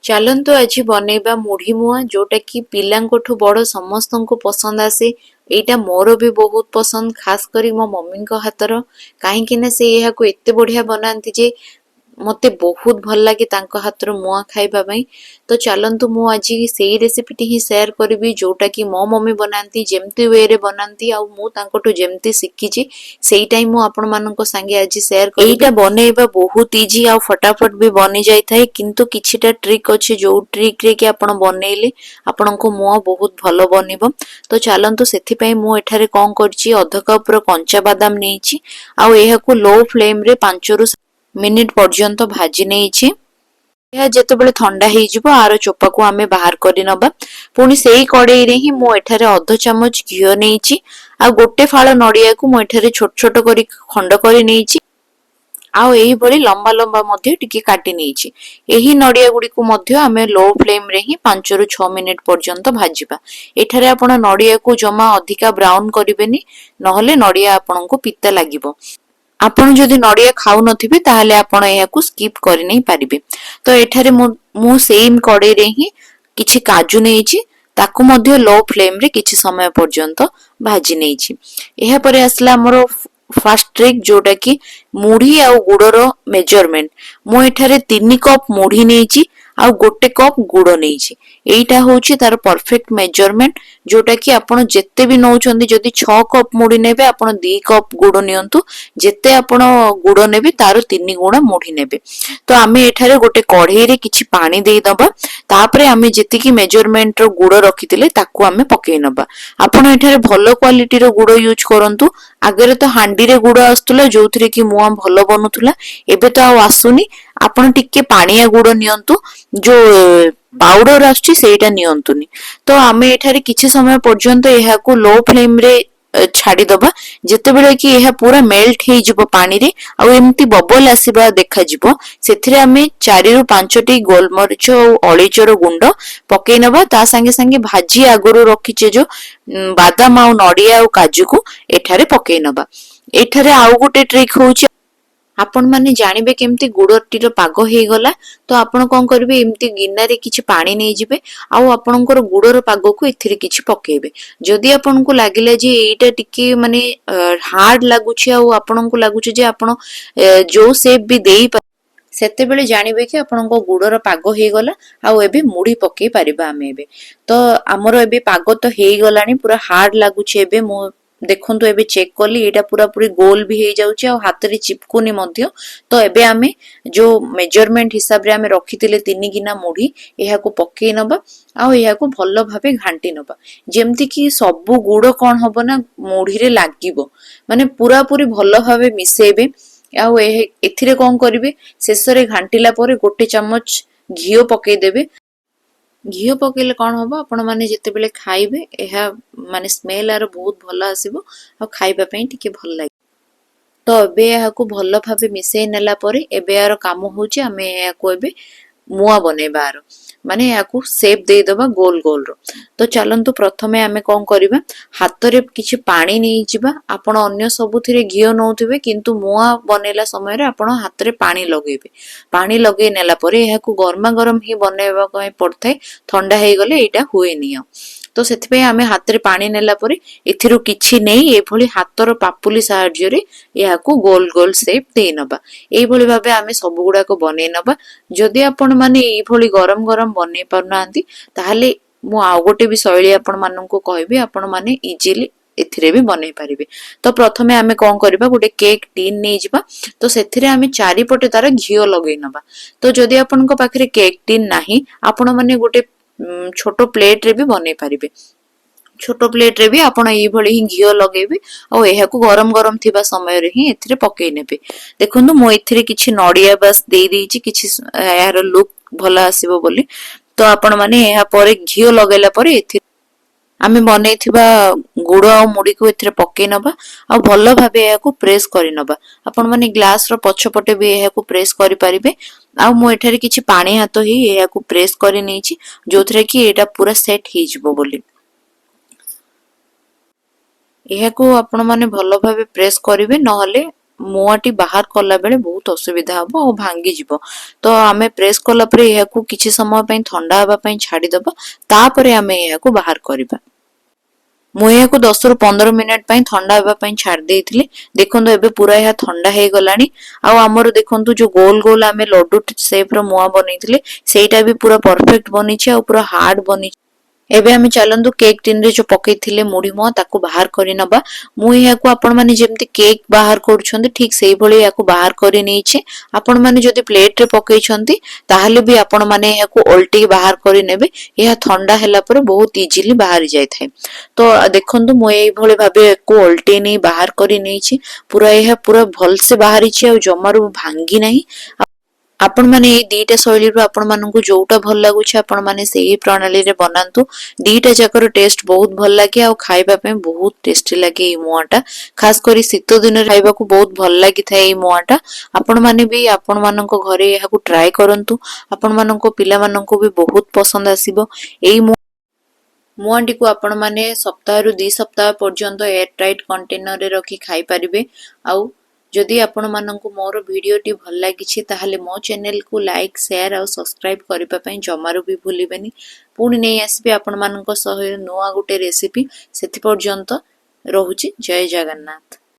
ଚାଲନ୍ତୁ ଆଜି ବନେଇବା ମୁଢ଼ି ମୁଆଁ, ଯୋଉଟାକି ପିଲାଙ୍କଠୁ ବଡ଼ ସମସ୍ତଙ୍କୁ ପସନ୍ଦ ଆସେ। ଏଇଟା ମୋର ବି ବହୁତ ପସନ୍ଦ, ଖାସ କରି ମୋ ମମିଙ୍କ ହାତର, କାହିଁକି ନା ସେ ଏହାକୁ ଏତେ ବଢ଼ିଆ ବନାନ୍ତି ଯେ ମୋତେ ବହୁତ ଭଲ ଲାଗେ ତାଙ୍କ ହାତର ମୁଆଁ ଖାଇବା ପାଇଁ। ତ ଚାଲନ୍ତୁ, ମୁଁ ଆଜି ସେଇ ରେସିପିଟି ହିଁ ସେୟାର କରିବି ଯୋଉଟାକି ମୋ ମମି ବନାନ୍ତି, ଯେମିତି ୱେରେ ବନାନ୍ତି ଆଉ ମୁଁ ତାଙ୍କଠୁ ଯେମିତି ଶିଖିଛି, ସେଇଟା ହିଁ ମୁଁ ଆପଣମାନଙ୍କ ସାଙ୍ଗେ ଆଜି ସେୟାର କରିବି। ଏଇଟା ବନେଇବା ବହୁତ ଇଜି ଆଉ ଫଟାଫଟ ବି ବନି ଯାଇଥାଏ, କିନ୍ତୁ କିଛିଟା ଟ୍ରିକ୍ ଅଛି, ଯୋଉ ଟ୍ରିକ୍ରେ କି ଆପଣ ବନେଇଲେ ଆପଣଙ୍କ ମୁଆଁ ବହୁତ ଭଲ ବନିବ। ତ ଚାଲନ୍ତୁ, ସେଥିପାଇଁ ମୁଁ ଏଠାରେ କଣ କରିଛି, 1/2 କପ୍ର କଞ୍ଚା ବାଦାମ ନେଇଛି ଆଉ ଏହାକୁ ଲୋ ଫ୍ଲେମ୍ରେ 5ରୁ ମିନିଟ୍ ପର୍ଯ୍ୟନ୍ତ ଭାଜି ନେଇଛି। ଏହା ଯେତେବେଳେ ଥଣ୍ଡା ହେଇଯିବ, ଆର ଚୋପାକୁ ଆମେ ବାହାର କରି ନବା। ପୁଣି ସେଇ କଡେଇରେ ହିଁ ମୁଁ ଏଠାରେ 1/2 ଚାମଚ ଘିଅ ନେଇଛି ଆଉ ଗୋଟେ ଫାଳ ନଡିଆକୁ ମୁଁ ଏଠାରେ ଛୋଟ ଛୋଟ କରି ଖଣ୍ଡ କରି ନେଇଛି ଆଉ ଏହିଭଳି ଲମ୍ବା ଲମ୍ବା ମଧ୍ୟ ଟିକେ କାଟି ନେଇଛି। ଏହି ନଡିଆ ଗୁଡ଼ିକୁ ମଧ୍ୟ ଆମେ ଲୋ ଫ୍ଲେମରେ ହିଁ 5ରୁ 6 ମିନିଟ୍ ପର୍ଯ୍ୟନ୍ତ ଭାଜିବା। ଏଠାରେ ଆପଣ ନଡିଆକୁ ଜମା ଅଧିକା ବ୍ରାଉନ କରିବେନି, ନହେଲେ ନଡିଆ ଆପଣଙ୍କୁ ପିତା ଲାଗିବ। ଆପଣ ଯଦି ନଡିଆ ଖାଉନଥିବେ, ତାହେଲେ ଆପଣ ଏହାକୁ ସ୍କିପ୍ କରିନେଇ ପାରିବେ। ତ ଏଠାରେ ମୁଁ ସେମ୍ କଡେଇରେ ହିଁ କିଛି କାଜୁ ନେଇଛି, ତାକୁ ମଧ୍ୟ ଲୋ ଫ୍ଲେମରେ କିଛି ସମୟ ପର୍ଯ୍ୟନ୍ତ ଭାଜି ନେଇଛି। ଏହାପରେ ଆସିଲା ଆମର ଫାର୍ଷ୍ଟ ଟ୍ରିକ୍, ଯୋଉଟା କି ମୁଢି ଆଉ ଗୁଡର ମେଜରମେଣ୍ଟ। ମୁଁ ଏଠାରେ 3 କପ୍ ମୁଢି ନେଇଛି ଆଉ 1 କପ୍ ଗୁଡ ନେଇଛି। ଏଇଟା ହଉଛି ତାର ପରଫେକ୍ଟ ମେଜରମେଣ୍ଟ, ଯୋଉଟା କି ଆପଣ ଯେତେ ବି ନଉଛନ୍ତି, ଯଦି 6 କପ୍ ମୁଢି ନେବେ, ଆପଣ 2 କପ୍ ଗୁଡ ନିଅନ୍ତୁ। ଯେତେ ଆପଣ ଗୁଡ ନେବେ, ତାର 3 ଗୁଣ ମୁଢି ନେବେ। ତ ଆମେ ଏଠାରେ ଗୋଟେ କଢେଇରେ କିଛି ପାଣି ଦେଇଦବା। ତାପରେ ଆମେ ଯେତିକି ମେଜରମେଣ୍ଟର ଗୁଡ ରଖିଥିଲେ, ତାକୁ ଆମେ ପକେଇ ନବା। ଆପଣ ଏଠାରେ ଭଲ କ୍ୱାଲିଟିର ଗୁଡ ୟୁଜ୍ କରନ୍ତୁ। ଆଗରେ ତ ହାଣ୍ଡିରେ ଗୁଡ ଆସୁଥିଲା, ଯୋଉଥିରେ କି ମୁଆଁ ଭଲ ବନୁଥିଲା। ଏବେ ତ ଆଉ ଆସୁନି। ଆପଣ ଟିକେ ପାଣିଆ ଗୁଡ ନିଅନ୍ତୁ, ଯୋଉ ପାଉଡର ଆସୁଛି ସେଇଟା ନିଅନ୍ତୁନି। ତ ଆମେ ଏଠାରେ କିଛି ସମୟ ପର୍ଯ୍ୟନ୍ତ ଏହାକୁ ଲୋ ଫ୍ଲେମରେ ଛାଡିଦବା। ଯେତେବେଳେ କି ଏହା ପୁରା ମେଲ୍ଟ ହେଇଯିବ ପାଣିରେ ଆଉ ଏମିତି ବବଲ ଆସିବା ଦେଖାଯିବ, ସେଥିରେ ଆମେ 4ରୁ 5ଟି ଗୋଲମରିଚ ଆଉ ଅଳେଇଚର ଗୁଣ୍ଡ ପକେଇ ନେବା। ତା ସାଙ୍ଗେ ସାଙ୍ଗେ ଭାଜି ଆଗରୁ ରଖିଛେ ଯୋଉ ବାଦାମ ଆଉ ନଡିଆ ଆଉ କାଜୁକୁ ଏଠାରେ ପକେଇ ନବା। ଏଠାରେ ଆଉ ଗୋଟେ ଟ୍ରିକ୍ ହଉଛି, ଆପଣ ମାନେ ଜାଣିବେ କେମିତି ଗୁଡଟିର ପାଗ ହେଇଗଲା? ତ ଆପଣ କଣ କରିବେ, ଏମିତି ଗିନାରେ କିଛି ପାଣି ନେଇଯିବେ ଆଉ ଆପଣଙ୍କର ଗୁଡର ପାଗକୁ ଏଥିରେ କିଛି ପକେଇବେ। ଯଦି ଆପଣଙ୍କୁ ଲାଗିଲା ଯେ ଏଇଟା ଟିକେ ମାନେ ହାର୍ଡ ଲାଗୁଛି ଆଉ ଆପଣଙ୍କୁ ଲାଗୁଛି ଯେ ଆପଣ ଯୋଉ ସେପ୍ ବି ଦେଇ, ସେତେବେଳେ ଜାଣିବେ କି ଆପଣଙ୍କ ଗୁଡର ପାଗ ହେଇଗଲା ଆଉ ଏବେ ମୁଢି ପକେଇ ପାରିବା ଆମେ ଏବେ। ତ ଆମର ଏବେ ପାଗ ତ ହେଇଗଲାଣି, ପୁରା ହାର୍ଡ ଲାଗୁଛି ଏବେ। ମୁଁ ଦେଖନ୍ତୁ, ଏବେ ଚେକ୍ କଲି, ଏଇଟା ପୁରାପୁରି ଗୋଲ ବି ହେଇଯାଉଛି ଆଉ ହାତରେ ଚିପକୁନି ମଧ୍ୟ। ତ ଏବେ ଆମେ ଯୋଉ ମେଜରମେଣ୍ଟ ହିସାବରେ ଆମେ ରଖିଥିଲେ 3 ଗିନା ମୁଢି, ଏହାକୁ ପକେଇ ନବା ଆଉ ଏହାକୁ ଭଲ ଭାବେ ଘାଣ୍ଟି ନବା, ଯେମିତି କି ସବୁ ଗୁଡ କଣ ହବ ନା ମୁଢିରେ ଲାଗିବ, ମାନେ ପୁରାପୁରି ଭଲ ଭାବେ ମିଶେଇବେ। ଆଉ ଏଥିରେ କଣ କରିବେ, ଶେଷରେ ଘାଣ୍ଟିଲା ପରେ 1 ଚାମଚ ଘିଅ ପକେଇଦେବେ। ଘିଅ ପକେଇଲେ କଣ ହବ, ଆପଣ ମାନେ ଯେତେବେଳେ ଖାଇବେ, ଏହା ମାନେ ସ୍ମେଲ ଆର ବହୁତ ଭଲ ଆସିବ ଆଉ ଖାଇବା ପାଇଁ ଟିକେ ଭଲ ଲାଗିବ। ତ ଏବେ ଏହାକୁ ଭଲ ଭାବେ ମିଶେଇ ନେଲା ପରେ ଏବେ ଏହାର କାମ ହଉଛି, ଆମେ ଏହାକୁ ଏବେ ମୁଆଁ ବନେଇବା, ଆର ମାନେ ଏହାକୁ ସେପ୍ ଦେଇଦବା ଗୋଲ ଗୋଲର। ତ ଚାଲନ୍ତୁ, ପ୍ରଥମେ ଆମେ କଣ କରିବା, ହାତରେ କିଛି ପାଣି ନେଇଯିବା। ଆପଣ ଅନ୍ୟ ସବୁଥିରେ ଘିଅ ନଉଥିବେ, କିନ୍ତୁ ମୁଆଁ ବନେଇଲା ସମୟରେ ଆପଣ ହାତରେ ପାଣି ଲଗେଇବେ। ପାଣି ଲଗେଇ ନେଲା ପରେ ଏହାକୁ ଗରମା ଗରମ ହିଁ ବନେଇବା ପାଇଁ ପଡିଥାଏ, ଥଣ୍ଡା ହେଇଗଲେ ଏଇଟା ହୁଏନି ଆଉ। ତ ସେଥିପାଇଁ ଆମେ ହାତରେ ପାଣି ନେଲା ପରେ ଏଥିରୁ କିଛି ନେଇ ଏଭଳି ହାତର ପାପୁଲି ସାହାଯ୍ୟରେ ଏହାକୁ ଗୋଲ ଗୋଲ ସେପ୍ ଦେଇ ନବା। ଏଇଭଳି ଭାବେ ଆମେ ସବୁ ଗୁଡାକ ବନେଇ ନବା। ଯଦି ଆପଣ ମାନେ ଏଇଭଳି ଗରମ ଗରମ ବନେଇ ପାରୁନାହାନ୍ତି, ତାହେଲେ ମୁଁ ଆଉ ଗୋଟେ ବି ଶୈଳୀ ଆପଣ ମାନଙ୍କୁ କହିବି, ଆପଣ ମାନେ ଇଜିଲି ଏଥିରେ ବି ବନେଇ ପାରିବେ। ତ ପ୍ରଥମେ ଆମେ କଣ କରିବା, ଗୋଟେ କେକ୍ ଟିନ୍ ନେଇଯିବା। ତ ସେଥିରେ ଆମେ ଚାରିପଟେ ତାର ଘିଅ ଲଗେଇ ନବା। ତ ଯଦି ଆପଣଙ୍କ ପାଖରେ କେକ୍ ଟିନ୍ ନାହିଁ, ଆପଣ ମାନେ ଗୋଟେ ଛୋଟ ପ୍ଲେଟରେ ବି ବନେଇ ପାରିବେ। ଛୋଟ ପ୍ଲେଟରେ ବି ଆପଣ ଏଇଭଳି ହିଁ ଘିଅ ଲଗେଇବେ ଆଉ ଏହାକୁ ଗରମ ଗରମ ଥିବା ସମୟରେ ହିଁ ଏଥିରେ ପକେଇ ନେବେ। ଦେଖନ୍ତୁ, ମୁଁ ଏଥିରେ କିଛି ନଡିଆ ବାସ୍ ଦେଇ ଦେଇଛି କିଛି, ଏହାର ଲୁକ୍ ଭଲ ଆସିବ ବୋଲି। ତ ଆପଣ ମାନେ ଏହା ପରେ ଘିଅ ଲଗେଇଲା ପରେ ଏଥିରେ ଆମେ ବନେଇଥିବା ଗୁଡ ଆଉ ମୁଢିକୁ ଏଥିରେ ପକେଇ ନବା ଆଉ ଭଲ ଭାବେ ଏହାକୁ ପ୍ରେସ୍ କରି ନବା। ଆପଣ ମାନେ ଗ୍ଲାସର ପଛପଟେ ବି ଏହାକୁ ପ୍ରେସ୍ କରିପାରିବେ। ଆଉ ମୁଁ ଏଠାରେ କିଛି ପାଣି ହାତ ହେଇ ଏହାକୁ ପ୍ରେସ୍ କରି ନେଇଛି, ଯୋଉଥିରେ କି ଏଇଟା ପୁରା ସେଟ୍ ହେଇଯିବ ବୋଲି। ଏହାକୁ ଆପଣ ମାନେ ଭଲ ଭାବେ ପ୍ରେସ୍ କରିବେ, ନହେଲେ ମୁଆଁଟି ବାହାର କଲାବେଳେ ବହୁତ ଅସୁବିଧା ହେବ ଆଉ ଭାଙ୍ଗିଯିବ। ତ ଆମେ ପ୍ରେସ୍ କଲା ପରେ ଏହାକୁ କିଛି ସମୟ ପାଇଁ ଥଣ୍ଡା ହେବା ପାଇଁ ଛାଡ଼ିଦେବା, ତାପରେ ଆମେ ଏହାକୁ ବାହାର କରିବା। ମୁଁ ଏହାକୁ 10ରୁ 15 ମିନିଟ୍ ପାଇଁ ଥଣ୍ଡା ହେବା ପାଇଁ ଛାଡ଼ି ଦେଇଥିଲି। ଦେଖନ୍ତୁ, ଏବେ ପୁରା ଏହା ଥଣ୍ଡା ହେଇଗଲାଣି। ଆଉ ଆମର ଦେଖନ୍ତୁ, ଯୋଉ ଗୋଲ ଗୋଲ ଆମେ ଲଡୁ ସେପ୍ର ମୁଆଁ ବନେଇଥିଲେ, ସେଇଟା ବି ପୁରା ପରଫେକ୍ଟ ବନିଛି ଆଉ ପୁରା ହାର୍ଡ ବନିଛି। ଏବେ ଆମେ ଚାଲନ୍ତୁ, କେକ୍ ଟିନରେ ଯୋଉ ପକେଇଥିଲେ ମୁଢି ମୁଆଁ, ତାକୁ ବାହାର କରି ନବା। ମୁଁ ଏହାକୁ ଆପଣମାନେ ଯେମିତି କେକ୍ ବାହାର କରୁଛନ୍ତି, ଠିକ ସେଇଭଳି ଏହାକୁ ବାହାର କରି ନେଇଛି। ଆପଣମାନେ ଯଦି ପ୍ଲେଟରେ ପକେଇଛନ୍ତି, ତାହେଲେ ବି ଆପଣମାନେ ଏହାକୁ ଓଲଟିକି ବାହାର କରି ନେବେ। ଏହା ଥଣ୍ଡା ହେଲା ପରେ ବହୁତ ଇଜିଲି ବାହାରି ଯାଇଥାଏ। ତ ଦେଖନ୍ତୁ, ମୁଁ ଏଇଭଳି ଭାବେ ଏହାକୁ ଓଲଟେଇ ନେଇ ବାହାର କରି ନେଇଛି। ପୁରା ଏହା ପୁରା ଭଲସେ ବାହାରିଛି ଆଉ ଜମାରୁ ଭାଙ୍ଗି ନାହିଁ। ଆପଣମାନେ ଏଇ ଦିଟା ଶୈଳୀରୁ ଆପଣମାନଙ୍କୁ ଯୋଉଟା ଭଲ ଲାଗୁଛି, ଆପଣମାନେ ସେଇ ପ୍ରଣାଳୀରେ ବନାନ୍ତୁ। ଦିଟା ଯାକର ଟେଷ୍ଟ ବହୁତ ଭଲ ଲାଗେ ଆଉ ଖାଇବା ପାଇଁ ବହୁତ ଟେଷ୍ଟି ଲାଗେ ଏଇ ମୁଆଁଟା। ଖାସ କରି ଶୀତ ଦିନରେ ଖାଇବାକୁ ବହୁତ ଭଲ ଲାଗିଥାଏ ଏଇ ମୁଆଁଟା। ଆପଣମାନେ ବି ଆପଣମାନଙ୍କ ଘରେ ଏହାକୁ ଟ୍ରାଏ କରନ୍ତୁ। ଆପଣମାନଙ୍କ ପିଲାମାନଙ୍କୁ ବି ବହୁତ ପସନ୍ଦ ଆସିବ। ଏଇ ମୁଆଁଟିକୁ ଆପଣମାନେ ସପ୍ତାହରୁ 2 ସପ୍ତାହ ପର୍ଯ୍ୟନ୍ତ ଏୟାର ଟାଇଟ୍ କଣ୍ଟେନରରେ ରଖି ଖାଇପାରିବେ। ଆଉ ଯଦି ଆପଣମାନଙ୍କୁ ମୋର ଭିଡ଼ିଓଟି ଭଲ ଲାଗିଛି, ତାହେଲେ ମୋ ଚ୍ୟାନେଲକୁ ଲାଇକ୍, ସେୟାର ଆଉ ସବସ୍କ୍ରାଇବ୍ କରିବା ପାଇଁ ଜମାରୁ ବି ଭୁଲିବେନି। ପୁଣି ନେଇ ଆସିବି ଆପଣମାନଙ୍କ ସହ ନୂଆ ଗୋଟେ ରେସିପି। ସେଥି ପର୍ଯ୍ୟନ୍ତ ରହୁଛି। ଜୟ ଜଗନ୍ନାଥ।